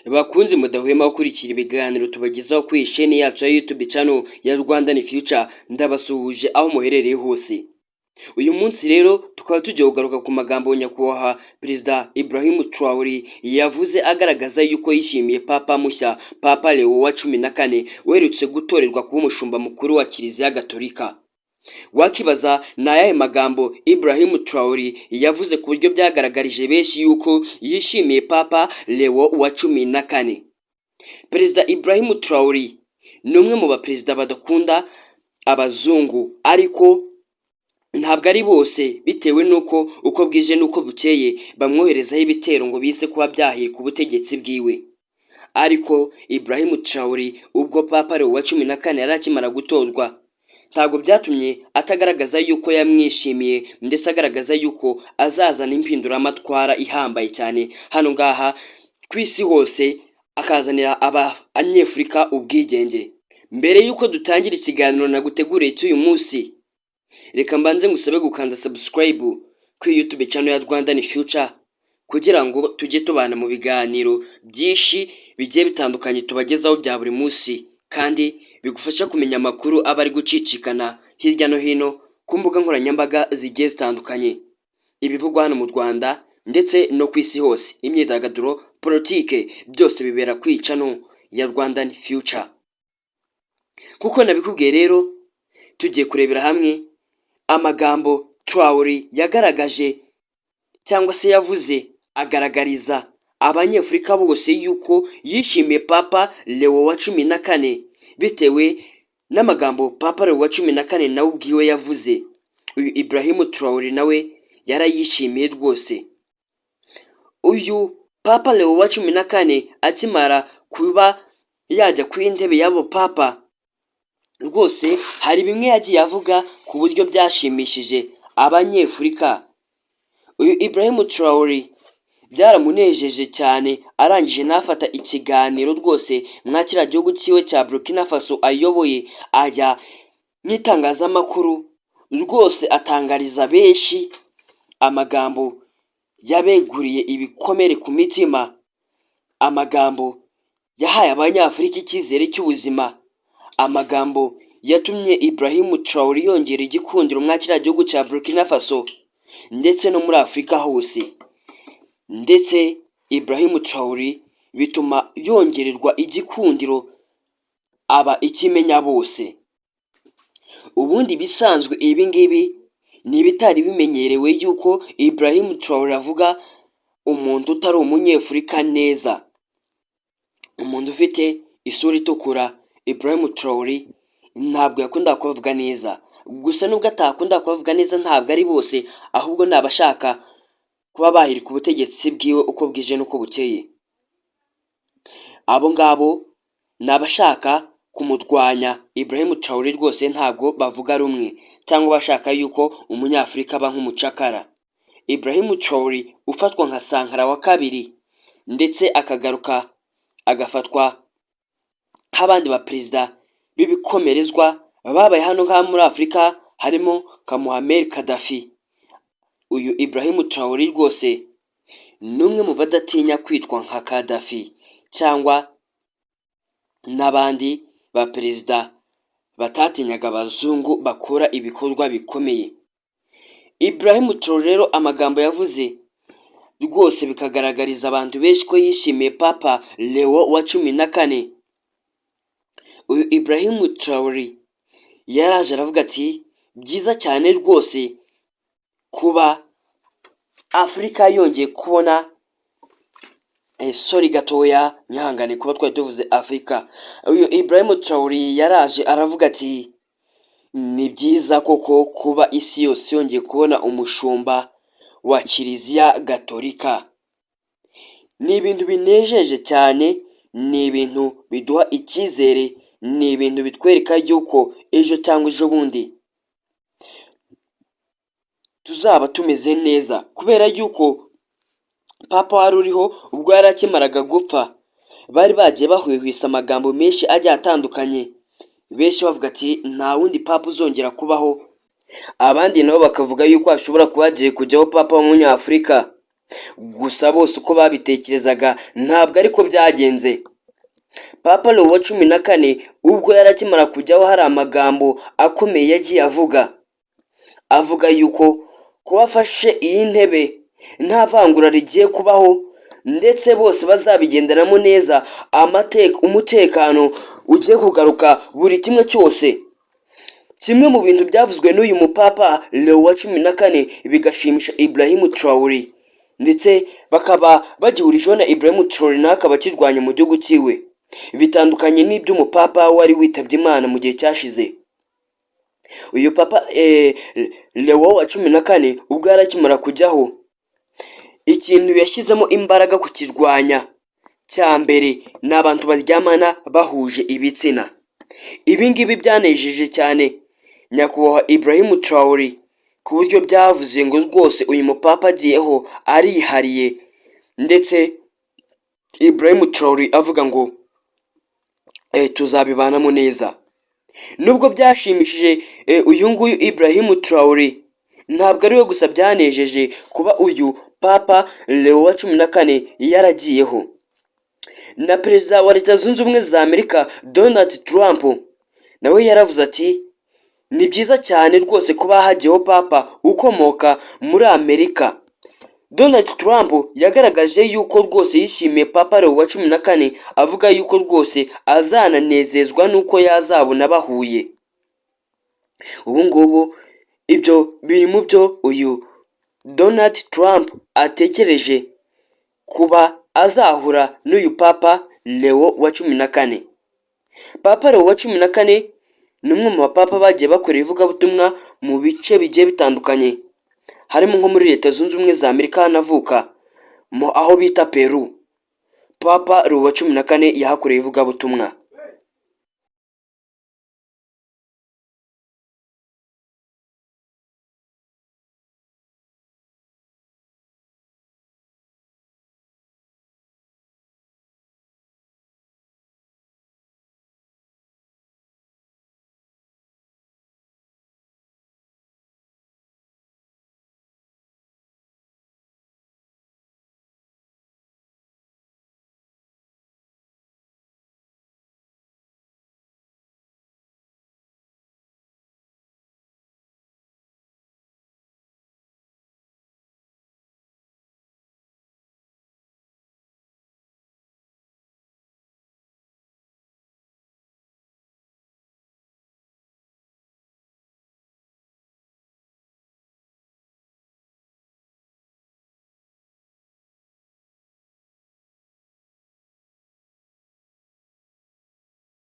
Bakunzi mudahwema gukurikira ibiganiro tubagezaho kuri iyi sheni yacu ya YouTube channel ya Rwandan Future, ndabasuhuje aho muherereye hose. Uyu munsi rero tukaba tugiye kugaruka ku magambo nyakubahwa Perezida Ibrahim Traore yavuze, agaragaza yuko yishimiye Papa mushya, Papa Leo wa 14, uherutse gutorerwa kuba umushumba mukuru wa Kiliziya Gatolika. Wakibaza ni ayahe magambo Ibrahim Traore yavuze ku buryo byagaragarije benshi yuko yishimiye Papa Leo wa 14? Perezida Ibrahim Traore ni umwe mu baperezida badakunda abazungu, ariko ntabwo ari bose, bitewe n'uko uko bwije n'uko bukeye bamwoherezaho ibitero ngo bize kuba byahirika ubutegetsi bwiwe. Ariko Ibrahim Traore, ubwo Papa Leo wa 14 yari akimara gutorwa, ntabwo byatumye atagaragaza yuko yamwishimiye, ndetse agaragaza yuko azazana impinduramatwara ihambaye cyane hano ngaha ku isi hose, akazanira Abanyafurika ubwigenge. Mbere y'uko dutangira ikiganiro naguteguriye cy'uyu munsi, reka mbanze ngusabe gukanda subscribe kuri YouTube channel ya Rwandan Future, kugira ngo tujye tubana mu biganiro byinshi bigiye bitandukanye tubagezaho bya buri munsi, kandi bigufasha kumenya amakuru aba ari gucicikana hirya no hino ku mbuga nkoranyambaga zigiye zitandukanye, ibivugwa hano mu Rwanda ndetse no ku isi hose, imyidagaduro, politike, byose bibera kuri channel ya Rwandan Future. Kuko nabikubwiye rero, tugiye kurebera hamwe amagambo Traore yagaragaje cyangwa se yavuze, agaragariza Abanyafurika bose yuko yishimiye Papa Leo wa 14, bitewe n'amagambo Papa Leo wa 14 nawe ubwiwe yavuze. Uyu Ibrahim Traore nawe yarayishimiye rwose. Uyu Papa Leo wa 14 akimara kuba yajya ku intebe y'abo papa, rwose hari bimwe yagiye avuga ku buryo byashimishije Abanyafurika. Uyu Ibrahim Traore byaramunejeje cyane, arangije nafata ikiganiro rwose mwa kiriya gihugu cyiwe cya Burkina Faso ayoboye, ajya mu itangazamakuru rwose atangariza benshi amagambo yabeguriye ibikomere ku mitima, amagambo yahaye Abanyafurika icyizere cy'ubuzima, amagambo yatumye Ibrahim Traore yongera igikundiro mwa kiriya gihugu cya Burkina Faso ndetse no muri Afurika hose. Ndetse Ibrahim Traore bituma yongererwa igikundiro, aba ikimenya bose. Ubundi bisanzwe ibi ngibi ni ibitari bimenyerewe yuko Ibrahim Traore avuga umuntu utari Umunyafurika neza, umuntu ufite isura itukura. Ibrahim Traore ntabwo yakundaga kubavuga neza. Gusa nubwo atakunda kubavuga neza, ntabwo ari bose, ahubwo ni abashaka kuba bahirika ubutegetsi bwiwe uko bwije n'uko bukeye. Abo ngabo ni abashaka kumurwanya. Ibrahim Traore rwose ntabwo bavuga rumwe, cyangwa bashaka yuko Umunyafurika aba nk'umucakara. Ibrahim Traore ufatwa nka Sankara wa kabiri, ndetse akagaruka agafatwa nk'abandi baperezida b'ibikomerezwa babaye hano ngaha muri Afurika, harimo nka Muammar Gaddafi. Uyu Ibrahim Traore rwose ni umwe mu badatinya kwitwa nka Gaddafi cyangwa n'abandi ba perezida batatinyaga abazungu, bakora ibikorwa bikomeye. Ibrahim Traore rero, amagambo yavuze rwose bikagaragariza abantu benshi ko yishimiye Papa Leo wa 14. Uyu Ibrahim Traore yaraje aravuga ati: "Byiza cyane rwose kuba Afurika yongeye kubona." Sorry gatoya, nyihangane kuba twari tuvuze Afurika. Uyu Ibrahim Traore yaraje aravuga ati: "Ni byiza koko kuba isi yose yongeye kubona umushumba wa Kiliziya Gatolika. Ni ibintu binejeje cyane, ni ibintu biduha icyizere, ni ibintu bitwereka yuko ejo cyangwa ejo bundi tuzaba tumeze neza, kubera yuko papa wari uriho ubwo yari akimaraga gupfa, bari bagiye bahwihwisa amagambo menshi agiye atandukanye, benshi bavuga ati nta wundi papa uzongera kubaho, abandi nabo bakavuga yuko hashobora kuba hagiye kujyaho papa w'Umunyafurika." Gusa bose uko babitekerezaga ntabwo ariko byagenze. Papa Leo wa 14 ubwo yari akimara kujyaho, hari amagambo akomeye yagiye avuga, avuga yuko kuba afashe iyi ntebe nta vangura rigiye kubaho, ndetse bose bazabigenderamo neza, amateka, umutekano ugiye kugaruka, buri kimwe cyose. Kimwe mu bintu byavuzwe n'uyu mupapa Leo wa 14 bigashimisha Ibrahim Traore, ndetse bakaba bagihurijeho na Ibrahim Traore, nawe akaba akirwanya mu gihugu cyiwe, bitandukanye n'iby'umupapa wari witabye Imana mu gihe cyashize. Uyu Papa Leo wa 14 ubwo yari akimara kujyaho, ikintu yashyizemo imbaraga kukirwanya cya mbere ni abantu baryamana bahuje ibitsina. Ibi ngibi byanejeje cyane nyakubahwa Ibrahim Traore, ku buryo byavuze ngo rwose uyu mupapa agiyeho arihariye, ndetse Ibrahim Traore avuga ngo tuzabibanamo neza. Nubwo byashimishije uyu nguyu Ibrahim Traore, ntabwo ari we gusa byanejeje kuba uyu Papa Leo wa 14 yaragiyeho. Na Perezida wa Leta Zunze Ubumwe za Amerika Donald Trump nawe yaravuze ati: "Ni byiza cyane rwose kuba hagiyeho papa ukomoka muri Amerika." Donald Trump yagaragaje yuko rwose yishimiye Papa Leo wa 14, avuga yuko rwose azananezezwa n'uko yazabona bahuye. Ubu ngubu ibyo biri mu byo uyu Donald Trump atekereje kuba azahura n'uyu Papa Leo wa 14. Papa Leo wa 14 ni umwe mu bapapa bagiye bakora ivugabutumwa mu bice bigiye bitandukanye, harimo nko muri Leta Zunze Ubumwe za Amerika hanavuka, mu aho bita Peru. Papa Leo wa 14 yahakoreye ivugabutumwa.